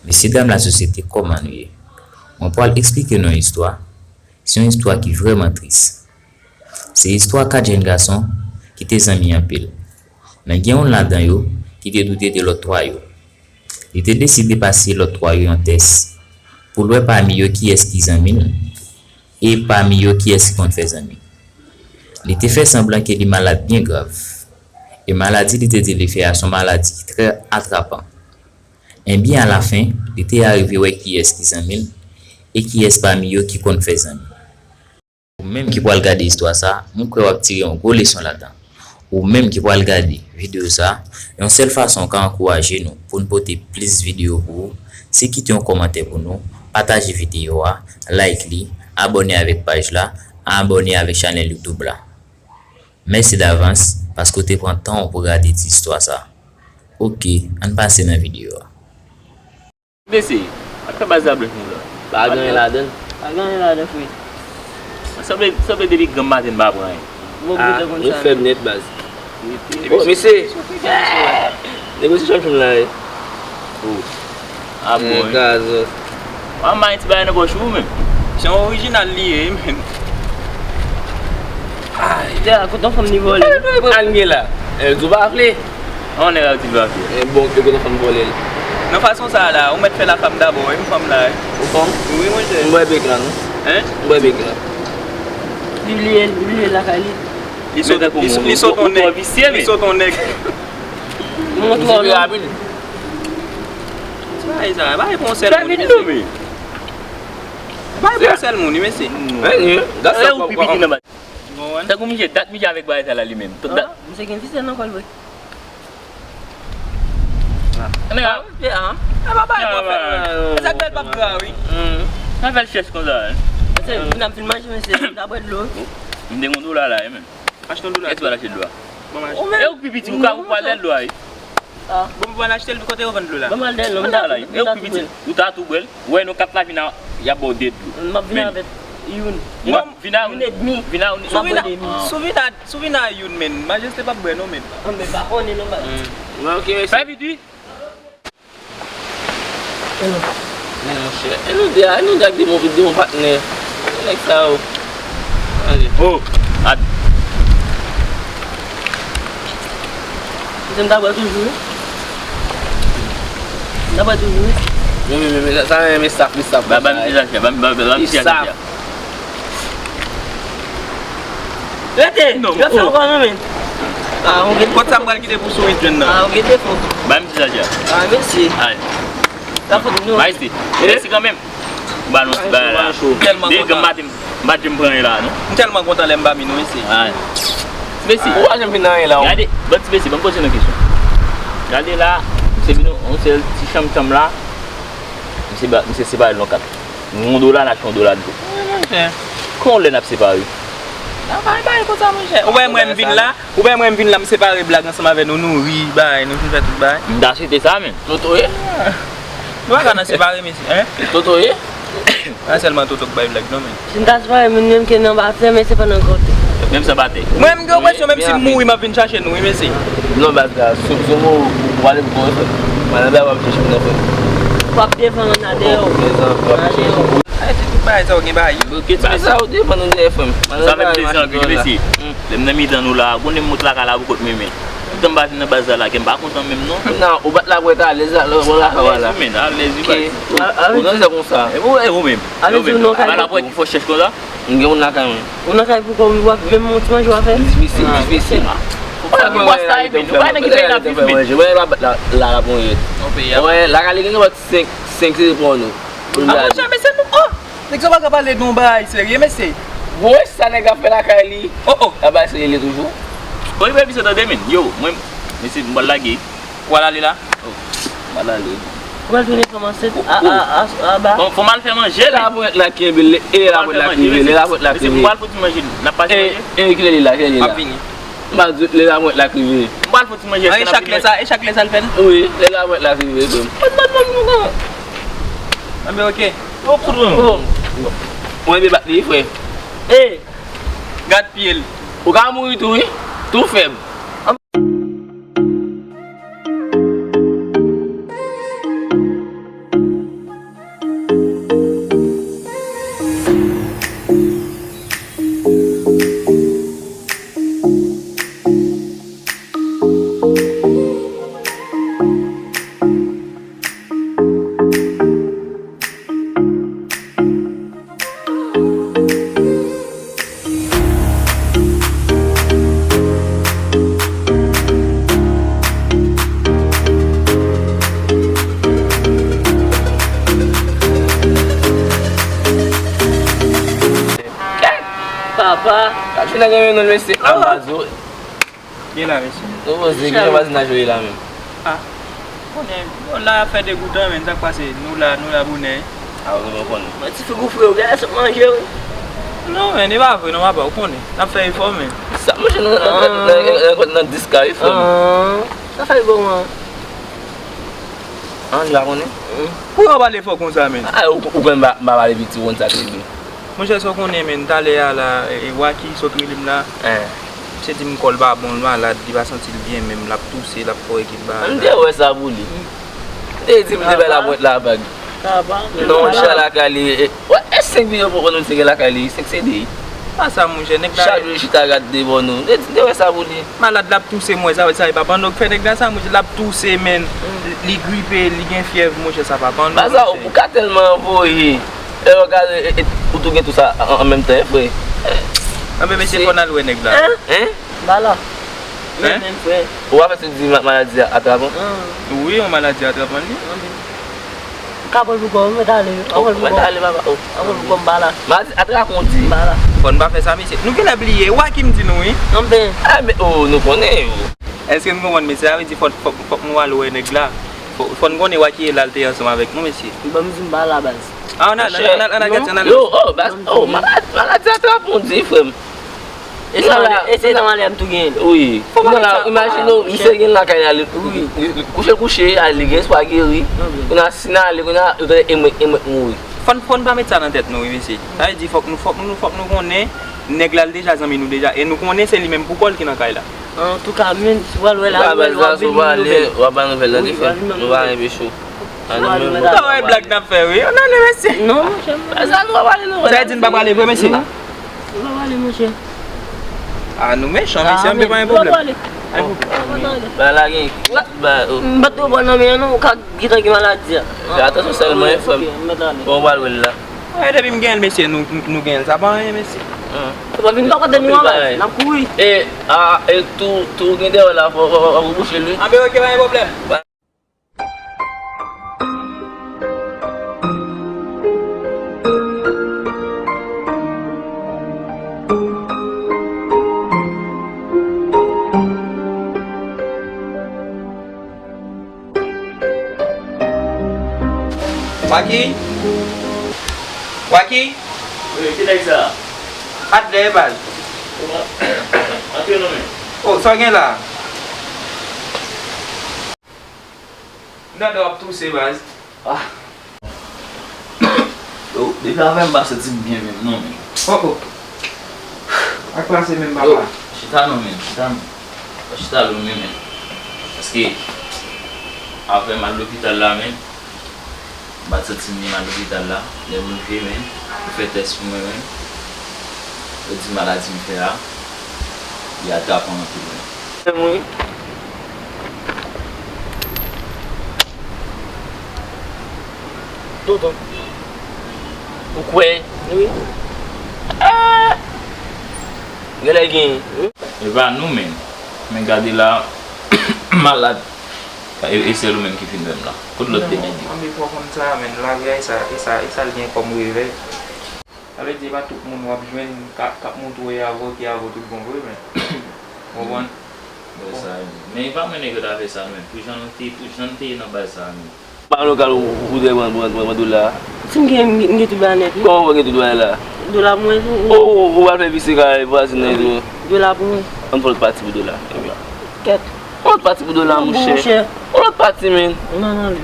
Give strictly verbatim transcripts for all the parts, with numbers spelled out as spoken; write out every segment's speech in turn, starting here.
Mesye dam lasosyete, kòman nou ye? Mwen pral eksplike nou yon istwa. Se yon istwa ki vrèman tris. Se istwa kat jèn gason ki te zanmi anpil. Men gen youn ladan yo ki te doute de lòt twa yo. Li te deside pase lòt twa yo yon tès pou l wè pami yo kiyès ki zanmi l e pami yo kiyès ki konn fè zanmi. Li te fè sanblan ke li malad byen grav. E maladi li te di li fè a se yon maladi ki trè atrapan. Ebyen, alafen, li te arive wè kiyès ki zanmi l e kiyès pami yo ki konn fè zanmi. Ou menm ki pral gade istwa sa, mwen kwè w ap tire yon gwo leson ladan. Ou menm ki pral gade videyo sa, yon sèl fason w ka ankouraje nou pou n pote plis videyo pou ou, se kite yon kòmantè pou nou, pataje videyo a, like li, abòne avèk paj la, abòne avèk chanèl YouTube la. Mèsi davans paske w te pran tan w pou gade ti istwa sa. Oke, ann pase nan videyo a. Mesye, ap fè baz la blanch konsa. Pa gen anyen ladan l. Pa gen anyen ladan, frè. Sanble, sanble depi granm maten n pa pran anyen. Bon, ah, nou fèb nèt, baz. Oh, mesye. Negosye chanm chanm la, wi. Oh. Ah bon, wi. Gazòs. Wa may ti bagay nan pòch ou menm. Se yon orijinal li ye, menm. Ay. Dè a, kote yon fanm li vòlè? Al gen la. Eh, di w pa vle. An nèg ap di l pa vle. Eh, bon, yo kote fanm vòlè l. Nan fason sa a la, ou mèt fè la fanm dabò, wi, m fanm la, wi. Ou fanm? Wi, monchè. M bwè bèk la, non? Hein? M bwè bèk la. Li bliye l, li bliye l lakay li. Li sot, li sot, li sot yon nèg. Visye, li sot yon nèg. Mwen twò rapid. Sa e sa, pa e pou yon sèl moun, mesye. Pa e pou yon sèl moun, mesye. Gad sa ou pi piti nan baz. Tankou misye, dat misye avèk bagay sa la li menm. Tout dat. Misye gen visye nan kò l vre. Nèg a. Ah, ah. E pa bagay pou fè. Sa bèl p ap gra, wi. Sa fè l chèch konsa, wi. Mesye, vin ap vin manje, mesye, vin ap bwè dlo. M te gon dola la, wi, menm. Achte yon dola. Kèt w al achte dlo a? Bon, m achte. E ou pi piti, ou ka, ou pral dèyè dlo a, wi. Ah. Bon, m pral achte l kote yo vann dlo la. Bon, m al dèyè l, non, m ta tou bwè l. Ou ta tou bwè l. Ou wè nou kat la vin a, y ap ba w de dlo. M ap vin avèk youn. Vin a youn. Youn edmi. Vin a youn. M ap bwè de mi. Si w vin a, si w vin a youn, men, majeste p ap bwè, non, men. An, men pa konnen, non, ba. Ok, mèsi. Fè vit, wi. Men monchè, e nou de a, e nou de ak de bon, de bon patnè. Nèg sa yo. Gade. Oh, at. Misye m ta bwè toujou, wi. M ta bwè toujou, wi. Men, men, men, men, sa, sa, men, men, staff, li staff. Ba, ba, misye sa, ba, ba, ba, ba, misye sa. Rete! Non, yo fè oh. Ankò nan men. Ah, ou gen defo. Kòb sa m pral kite pou sourit jwenn nan. Ah, ou gen defo. Ba m ti zaja. Ah, mèsi. Ay. Sa fòt nou. Majeste. Mèsi kanmenm. Ba nou ti bagay la. Tèlman kontan. Depi maten, m pa t janm pran anyen la, non. M tèlman kontan lè m pa mi nou, mèsi. Ay. Mèsi. Ou pa janm vin nan anyen la, ou. Gade, ban ti mèsi, ban m poze nou kesyon. Gade la, se vin yon sèl ti chanm chanm la. Misye ba, misye separe l nan kat. Yon dola, n achte yon dola dlo. Wi, monchè. Kon lè n ap separe? Nan bay bay konsa, monchè. Ou wè mwen m vin la, ou wè mwen m vin la, m separe blag ansanm avè nou, nou ri, bay, nou fin fè tout bay. M ta swete sa, men. Toto ye? Ah. Nou pa ka nan separe, mesye, hein? Toto ye? Pa sèlman Toto k bay blag, non, men. Si n ta separe, moun menm ke nan pa fè, men se pa nan kote. Menm sa pa te. Mwen, m gen enpresyon, menm si m mouri, m ap vin chache nou, wi, mesye. Non, baz la, sou, sou mou, ou ale pou kòman fè. Malè la, w ap chache m nan fè. W ap defann nan dèyè w. Nan dèyè w. Ay, ti tout bagay sa yo gen bagay. Bagay sa yo defann nan dèyè, frè m. Sa fè m plezi anpil, mesye. Lè m nan mitan nou la, konnen m moute lakay la pou kont mwen, men. Toutan m pa vin nan baz la, la, kè m pa kontan menm, non. Non, ou bat la pou alèz la, lè w lakay w la. Alèz, wi, men, alèz, wi, baz. Ou nan zè konsa. E ou, e ou menm. Ale di w non, kay. Ba la pou fò chèch konsa. M gen moun lakay mwen. Ou nan kay pou kò w, w ap menm yon ti manje w ap fè? Difisil, difisil. Ou pa gen pasta, epi nou pa nan ki peyi n ap viv, men. Mwen, la, la, la, bon, ye. Wè, lakay li gen senk, senk se pou nou. Ah, monchè, mesye, nou, oh! Nèg sa pa ka pale de yon bagay serye, mesye. Bon, wè sa nèg la fè lakay li. Oh, oh. Bagay serye li toujou. Bon, li pa epi se tande, men. Yo, mwen, mesye, m pral lage. Ou al ale la? Oh, m al ale. Ou pral tounen fanm ansent a, a, a, a, ba. Bon, fò m al fè manje, men. Lè lapwent la kenbe, lè, e lè lapwent la rive, lè lapwent la rive. Mesye, m pral fouti manje, n ap pase manje. E, e, kilè li la, kilè li la? M ap vini. M pa di lè lapwent la rive. M pral fouti manje. Ah, e chak lè sa, e chak lè sa l fè l? Wi, lè lapwent la rive, frè m. Anben, oke. Ou renmen bat li, frè. Ey! Gad pye l. Ou ka mouri tou, wi. Tou fèb. An- Pa, ap chita gen yon non mesye anba zo. Gen la, mesye. Nou poze, ki jan vwazinaj yo ye la menm? Ah, konnen, bon, la ap fè degoutan, men sa k pase, nou la, nou la bonè. Ah, nou konnen. Mwen ti figi w fre, ou genlè sot manje, wi. Non, men, e pa vre, non, papa, ou konnen. N ap fè efò, men. Sa, monchè, nan, nan, nan, nan, nan, nan dis ka, wi, frè m. Ah, sa fè l bon, an. An, li pa konnen? Pou yo pale fò konsa, men. Ah, ou, ou konnen m pa, m pa pale piti, ou konn sa k rive. Monchè, sa w konnen, men, talè a la, e, e, Waky sot rele m la. Misye di m kò l pa bon, l malad, li pa santi l byen menm, l ap touse, l ap fè ekip ba. M te wè sa pou li. M te di m te bay lapwent la bag. Non, monchè, lakay li, e, wè, e senk milyon poko nou te gen lakay li, senk se de. Pa sa, monchè, nèg la. Chak jou li chita gade devò nou. M te di m te wè sa pou li. Malad la ap touse, m wè sa, sa e pa pandan k fè nèg la sa, monchè, l ap touse, men. Li gripe, li gen fyèv, monchè, sa pa pandan. Ba sa, ou ka tèlman voye. E, w gade, e, e, ou tou gen tou sa an, an menm tan, frè. Anben, mesye, fò n al wè nèg la. Hein? Ba la. Hein? Men, men, frè. Ou pa fè sou di ma-, maladi a atrapan? Wi, yon maladi atrapan li. Anben. Ou ka pran l pou kò w, mèt ale. An pran l pou kò w. Mèt ale, papa. An pran l pou kò w, m pa la. Maladi atrapan w di. M pa la. Fò n pa fè sa, mesye. Nou genlè bliye, Waky m di nou, wi. Anben. Ah, men, oh, nou konnen yo. Èske n konprann, mesye? Sa vle di fòk, fòk, fòk nou al wè nèg la. Fò, fò n konnen Waky e la l te ansanm avèk nou, mesye. Ban m di m pa la, baz. Ah, ann al, ann al, ann al, ann al, ann al. Yo, oh, baz, oh, malad, maladi atrapan w di, frè m. E se malè, e se malè m tou genyen. Wi. Kounye a la, imajine w, misye gen lakay la, li, li, li, li kouche, kouche, li gen espwa geri. Kounye a, si n ale, kounye a, yo tande emwet, emwet mouri. Fò n, fò n pa met sa nan tèt nou, wi, mesye. Sa vle di, fòk nou, fòk nou, fòk nou konnen, nèg la, l deja zanmi nou deja. E nou konnen se li menm pou kò l ki nan kay la. Antouka, men, si w al wè la, w al wè, w ap vin nouvèl. W ap ba nouvèl nan defen. Nou pa renmen cho. Ou ka wè blag n ap fè, wi. Ann ale, mesye. Non, monchè. Sa nou pa pale, non. Sa vle di n pa prale vre, mesye? Nou pa prale, monchè. Ah, nou mechan, mesye, anben pa gen pwoblèm. Pa gen pwoblèm. Ba la gen, ba, oh. M pa t twò pran nan men an, non, ou ka gentan gen maladi a. Fè atansyon sèlman, wi, frè m. Bon, w al wè l la. Wi, depi m gen l, mesye, nou, nou gen l. Sa pa anyen, mesye. Se pa vin pa kote nou an, baz. N ap kouri. E, a, e, tou, tou gen dèyè w la, fò, fò, fò, fò ou bouche l, wi. Anben, oke, pa gen pwoblèm. Waky? Waky? Wi, ki nèg sa? Adlè, baz. Antre non, men. Oh, sa w gen la? Gade w ap touse, baz. Ah. Yo, depi avè m pa santi m byen menm non, men. Oh, oh. Ak pase menm, papa. Yo, chita non, men, chita non. Chita lonmen, men. Paske, avè m al lopital la, men, m pa t santi m byen al lopital la. Lè m rive, men, yo fè tès pou mwen, men, yo di maladi m fè a, li atrapan anpil, men. Wi. Tonton. Ou kwè? Wi. Ah! Genlè gen. E pa nou menm. Men gade la, malad. E, e sèl ou menm ki fin wè m la. Kot lòt de nèg yo? Anben, fò konn sa, men. Lavi a, e sa, e sa, e sa l gen kòm revè. Sa vle di, e pa tout moun w ap jwenn k ap, k ap montre w e avè w ki avè w tout bon vre, men. Ou konprann? Wè sa, men e pa mwen nèg yo ta fè sa, men. Pou jan nou te, pou jan nou te ye nan baz sa, men. Pa lokal ou, ou, ou te pran, pran, pran, pran dola. Si m gen, m gen tout bagay nèt, wi. Kòman ou gen tout bagay la? Dola pou mwen tou, wi. Ou, ou, ou pral fè pise kay vwazin nan tou. Dola pou mwen. Ann fè lòt pati pou dola. Kèt. Yon lòt pati pou dola, monchè. Yon lòt pati, men. Non, non, li.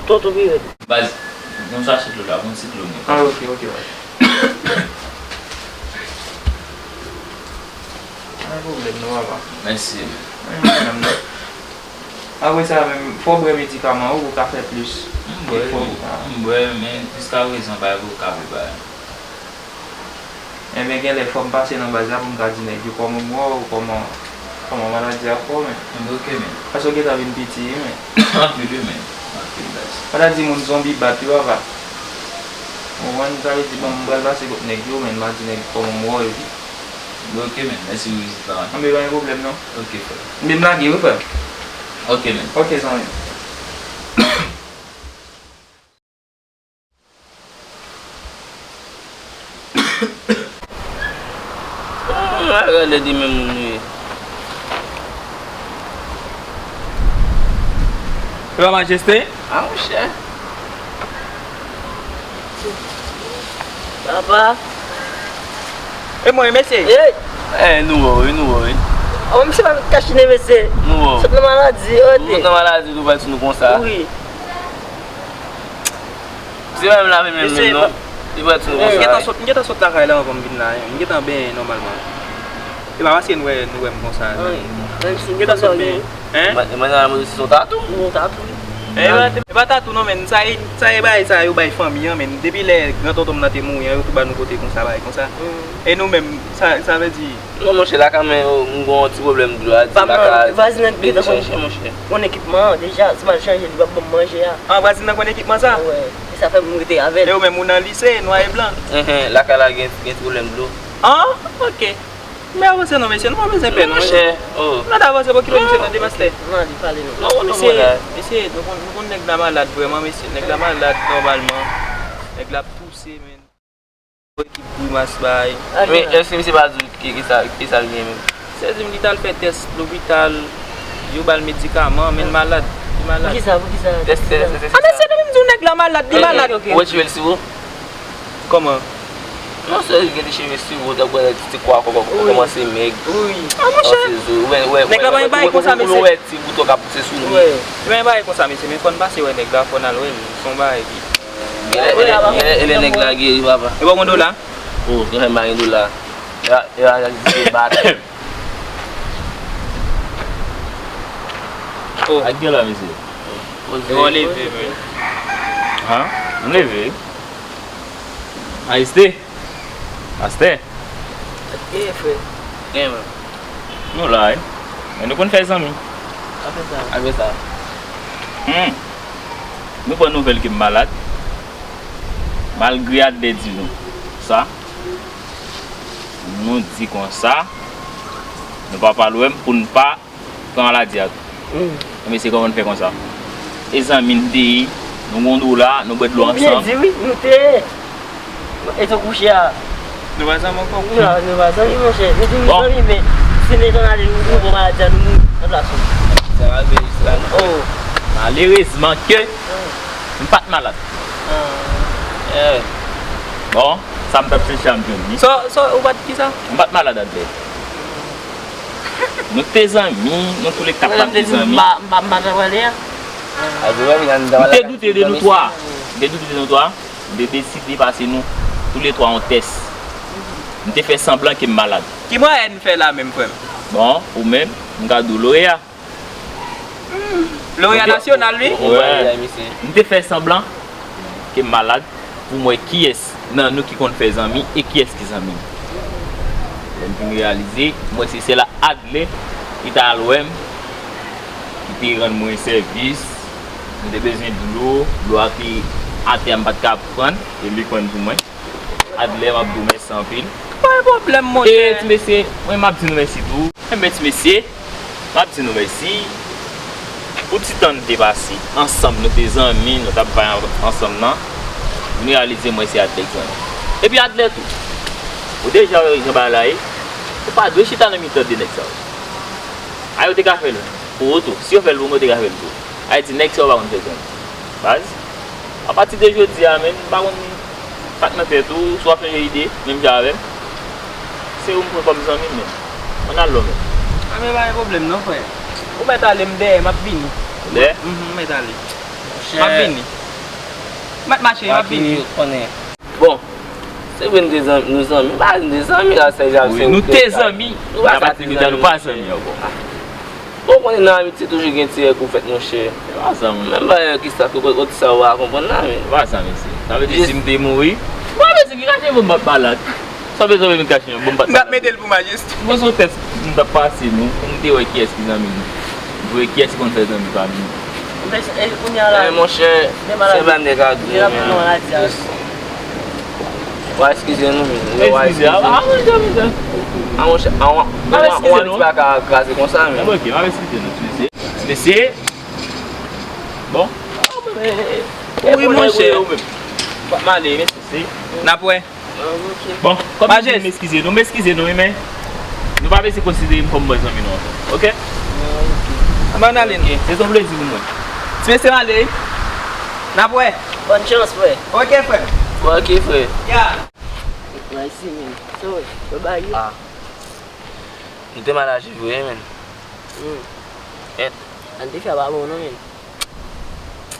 Tonton pi rèd. Baz, yon sachè dlo la, yon ti dlo mwen. Ah, ok, ok, baz. Pa gen pwoblèm non, papa. Mèsi. Pa gen pwoblèm non. Apre sa menm, fò w bwè medikaman ou, ou ka fè plis efò. M bwè, wi. M bwè, men jiskaprezan, pa gen pwoblèm, baz. Enben, genlè fò m pase nan baz la pou m ka di nèg yo kòman m wè w, kòman, kòman maladi a fè w, men. Enben, ok, men. Paske w gentan vin piti, wi, men. Anpil, wi, men. Anpil, baz. Pa ta di moun zonbi bat yo, papa. Ou konprann? Sa vle di, bon, m pral pase kot nèg yo, men, m a di nèg kòman m wè w, epi. Enben, ok, men. Mèsi pou vizit la. Enben, pa gen pwoblèm, non. Ok, frè. Enben, m lage, wi, frè. Ok, men. Ok, zanmi. Lè de menm moun nou ye. Epa majeste? A, monchè. Papa. E mwen, mesye? Ey! Eh, nou wè w, wi, nou wè w, wi. An, misye pa met kachine, mesye. Nou wè w. Sot nan maladi, ote. Sot nan maladi, tou pral sou nou konsa. Wi. Se pa menm lavi menm, menm, non. Li pral sou nou konsa. M gentan sot, m gentan sot lakay la anvan m vin la, wi. M gentan benyen nòmalman. E pa paske nou wè, nou wè m konsa, non. Wi. Menm si m gentan sot benyen. Hein? Mwen, mwen nan la mwen se yon tatou. Yon tatou. E pa, e pa tatou non, men sa e, sa e bagay sa yo bay fanmi an, men depi lè gran tonton m nan te mouri an, yo tou ba nou kote konsa, bagay konsa. E nou menm, sa, sa vle di. Non, monchè, lakay mwen, m gon ti pwoblèm dlo a, di lakay. Vwazin nan gentan konn, konn ekipman an, deja, si m al chanje, li p ap ban m manje a. An, vwazin nan konn ekipman sa? Wi, e sa fè m rete avè l. E ou menm, ou nan lise, nwa e blan. Enhen, lakay la gen, gen ti pwoblèm dlo. An, ok. Men avanse non, mesye, nou pa bezwen pè non. Monchè, oh. Nou ta avanse, bon, ki lè misye tande, mastè? Non, li pale non. Non, non, mesye, mesye, nou konn, nou konn nèg la malad vrèman, mesye. Nèg la malad nòmalman. Nèg la ap touse, men. Ekip grimas bay. Men èske misye pa di w ki, ki sa, ki sa l gen menm? Se di m li t al fè tès lopital, yo ba l medikaman, men l malad. Li malad. Poukisa, poukisa? Tès, tès, tès, tès. A, mesye, depi m di w nèg la malad, li malad. Ou retire l sou ou? Kòman? Non, se gen de cheve sou ou, tankou ti kwa kò-, kò-, kòmanse mèg. Wi. A, monchè. Nèg la pa gen bagay konsa, mesye. Ou wè ti bouton k ap pouse sou li. Wi. Men bagay konsa, mesye, men fò n pase wè nèg la, fò n al wè l. Se yon bagay ki. Genlè, genlè, genlè nèg la geri, papa. E pa w gen dola? Oh, genlè m pa gen dola. E pa, e pa, se bat. Oh. Ak gen la, mesye. E w leve, men. Han? M leve. Ayiste. Pastè. Sa k genyen, frè? Genyen, frè. Nou la, wi. Men nou konn fè zanmi. Apre sa. Apre sa. Hmm. Nou pran nouvèl ke m malad. Malgre Adlè di nou sa, nou di konsa, nou pa pral wè m pou n pa pran maladi a tou. Mm. Mesye, kòman n fè konsa? E zanmi n te ye, nou gon dola, nou bwè dlo ansanm. Ou byen di, wi, nou te ye. E tou kouche a. Nou pa zanmi ankò? Non, nou pa zanmi, monchè. Nou di nou zanmi, men si n te tann ale, nou, nou pran maladi a, nou mouri nan plas ou. Sa va veye jis la, non? Oh. Malerezman ke m pa t malad. Ah. Eh. Bon, sa m t ap chèche a m jwenn li. So, so, ou pa t ki sa? M pa t malad, Adlè. Nou te zanmi, nou toulède t ap pale de zanmi. M pa, m pa, m pa t ap prale a. M te doute de nou twa. M te doute de nou twa. M te deside pase nou toulètwa yon tès. M te fè sanblan ke m malad. Ki mwayen n fè la menm, frè m? Bon, ou menm, m ka di w Loreya. Loreya nasyonal, wi. Wè. M te fè sanblan ke m malad pou m wè kiyès nan nou ki konn fè zanmi e kiyès ki zanmi m. Lè m vin reyalize, m wè se sèl Adlè ki t al wè m, ki te rann mwen sèvis. M te bezwen dlo, dlo a te atè a, m pa t ka pran, e li pran l pou mwen. Adlè, m ap di w mèsi anpil. Pa gen pwoblèm, monchè. E ti mesye, mwen m ap di nou mèsi tou. Enben ti mesye, m ap di nou mèsi pou ti tan n te pase ansanm, nou te zanmi, nou t ap bay an-, ansanm nan. M reyalize mwen se Adlè k zanmi. Epi Adlè tou, ou deja wè jan bagay la ye, ou pa dwe chita nan mitan de nèg sa yo. A yo te ka fè l pou ou tou. Si yo fè l pou mwen, yo te ka fè l pou ou. Ayiti, nèg sa yo pa konn fè zanmi. Baz, apati de jodi a, menm, m pa konn sa k nan tèt ou, si w ap chanje ide, menm jan avè m, se ou m pran kòm zanmi m, menm. Ann al lòm. A, men pa gen pwoblèm non, frè. Ou mèt ale, m dèyè, m ap vini. Dèyè? Mhm, m mèt ale. M ap vini. M mèt mache, m ap vini. Bon, se vre n te zanmi, nou zanmi, m pa di n te zanmi, la, se jan se nou te zanmi, men apati de jodi a, nou pa zanmi ankò. Bon, ou konnen nan amitye toujou gen ti règ ou fèt, monchè. Se pa sa, monchè. Menm bagay ki sa, ki kote sa ou pa konprann la, men. Se pa sa, mesye. Sa vle di si m te mouri, m pa bezwen ki kache pou m pa t malad. Sa bezwen vin kache yon bon pat. M t ap mete l pou majeste. Bon, se yon tès m t ap pase nou, pou m te wè kiyès ki zanmi nou. Pou wè kiyès ki konn fè zanmi pami nou. Men, e, kounye a la, men monchè, se pa nèg a di, men. Wa eskize nou, men. Wa eskize. A, a, monchè, monchè. A, monchè, a, wa, wa, wa, ti baka kraze konsa, men. Ok, m ap eskize nou, ti mesye. Ti mesye. Bon. Wi, monchè. W ap male, mesye. N ap wè. Bon, kòm m di, m eskize nou, m eskize nou, wi, men. Nou pa bezwen konsidere m kòm bòy zanmi nou ankò. Oke? Anba n ale. Oke. Se yon plezi pou mwen. Ti mesye, m ale wi. N ap wè. Bòn chans, frè. Oke, frè. Oke, frè. Ya. Mwen isi, men. Sa w wè? Yo bay yo. Ah. Nou te mal aji vre, men. Hmm. Èt. An te fè pa bon, non, men.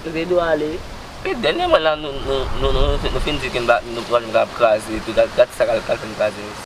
Nou te dwe ale. E dènyèman la, nou, nou, nou, nou, nou fin di ke n pa, nou pral, nou pral kraze, epi gad, gad sa k al, k al fin kraze, mesye.